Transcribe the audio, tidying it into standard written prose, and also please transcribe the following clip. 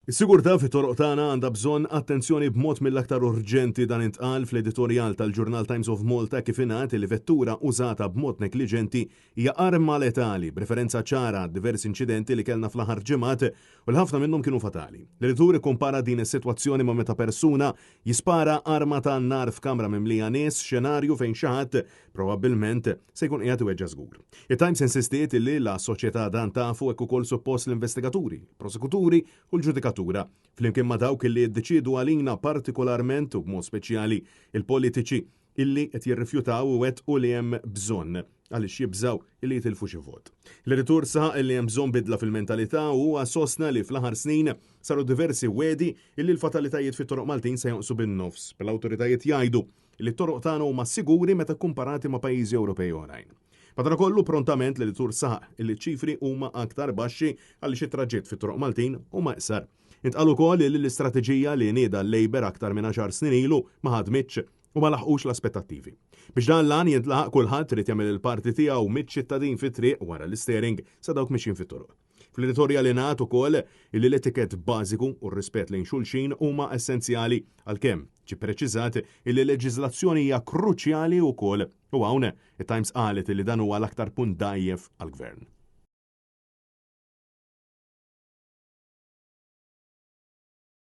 Is-sigurtà fit-toroq tagħna għandha bżonn attenzjoni b'mod mill-aktar urġenti dan intqal fl-editorjal tal-ġurnal Times of Malta kif ingħad li vettura użata b'mod negliġenti hija arma letali b'referenza ċara għad-diversi inċidenti li kellna fl-aħħar ġimgħat u li ħafna minnhom kienu fatali. L-editur ikkumpara din is-sitwazzjoni ma' meta persuna jispara arma ta' nar f'kamra mimlija nies, xenarju fejn xi ħadd probabbilment se jkun qiegħed iweġġa' żgur. It-Times insistiet li la s-soċjetà dan tafu hekk ukoll suppost l-investigaturi, prosekuturi u l-ġudikatura, flimkien ma' dawk li jiddeċiedu għalina partikolarment u b'mod speċjali il-politiċi illi qed jirrifjutaw iwettqu li hemm bżonn għaliex jibżgħu illi jitilfu xi vot. L-editur saħaq illi hemm bżonn bidla fil-mentalità u huwa sostna li fl-aħħar snin saru diversi wegħdi illi l-fatalitajiet fit-toroq Maltin se jonqsu bin-nofs, bl-awtoritajiet jgħidu li t-toroq tagħna huma siguri meta kkumparati ma' pajjiżi Ewropej oħrajn. Madankollu, prontament l-editur saħaq li ċ-ċifri huma aktar baxxi għaliex it-traġitt fit-toroq Maltin huma iqsar. Intqal ukoll li l-istrateġija li nieda l-Labour aktar minn għaxar snin ilu ma ħadmitx u ma laħqux l-aspettattivi. Biex dan l-għan jintlaħaq kulħadd irid jagħmel il-parti tiegħu miċ-ċittadin fit-triq wara l-istering sa dawk mixjin fit-toroq. Fl-editorjal ingħad ukoll li l-etikett bażiku u r-rispett lejn xulxin huma essenzjali għalkemm ġie ppreċiżat illi l-leġiżlazzjoni hija kruċjali wkoll u hawn it-Times qalet li dan huwa l-aktar punt dgħajjef għall-Gvern.